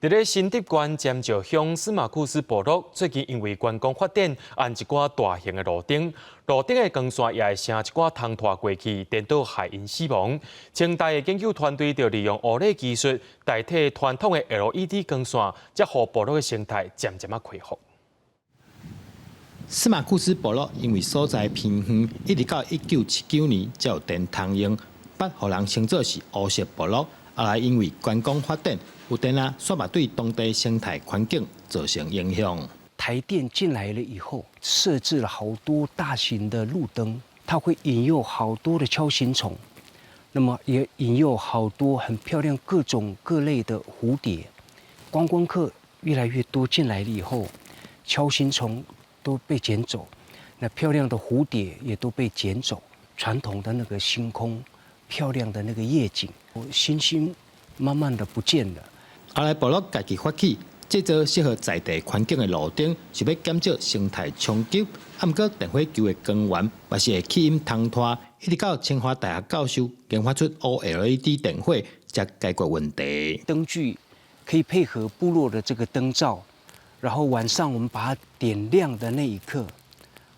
佇咧新竹縣尖石鄉司馬庫斯部落，最近因為觀光發展，安一寡大型的路燈，路燈的光線也會成一寡蟲拖過去，顛倒害𪜶死亡。清大的研究團隊就利用物理技術代替傳統的 LED 光線，才予部落的生態漸漸仔恢復。司馬庫斯部落因為所在偏遠，一直到1979年才有電通用，捌予人稱做是烏色部落。後來因為觀光發展，有電啊，煞嘛對當地生態環境造成影響。台電進來了以後，設置了好多大型的路燈，它會引誘好多的鍬形蟲，那麼也引誘好多很漂亮各種各類的蝴蝶。觀光客越來越多進來了以後，鍬形蟲都被撿走，那漂亮的蝴蝶也都被撿走，傳統的那個星空，漂亮的那個夜景，星星慢慢的不見了。後來部落家己發起製造適合在地環境的路燈，是欲減少生態衝擊。啊，毋過電火球的光源嘛是會吸引蟲拖，一直到清華大學教授研發出 OLED 電火，才解決問題。燈具可以配合部落的這個燈罩，然後晚上我們把它點亮的那一刻，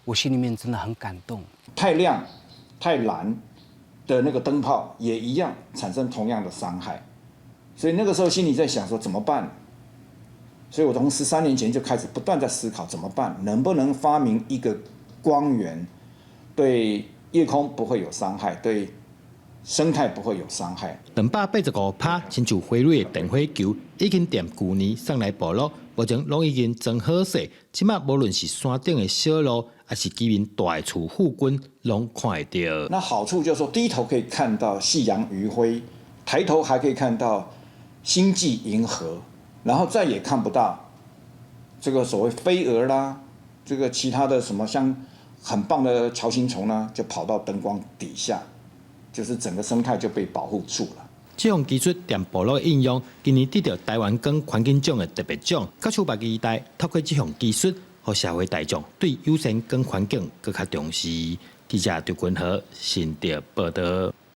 我心裡面真的很感動。太亮、太藍的那個燈泡也一樣產生同樣的傷害，所以那個時候心裡在想說怎麼辦？所以我從13年前就開始不斷在思考怎麼辦，能不能發明一個光源，對夜空不會有傷害，對生態不會有傷害。285拍親像花蕊的電火球，已經踮舊年送來部落，目前攏已經裝好勢。這馬無論是山頂的小路，抑是居民蹛的厝附近，攏看會著。那好處就是說，低頭可以看到夕陽餘暉，抬頭還可以看到星際銀河，然後再也看不到這個所謂飛蛾啦，這個其他的什麼像很棒的鍬形蟲呢，就跑到燈光底下，就是整個生態就被保護住了。這項技術踮部落應用，今年得著台灣光環境獎的特別獎。教授嘛期待透過這項技術，予社會大眾對友善光環境閣較重視。記者張君和新竹報導。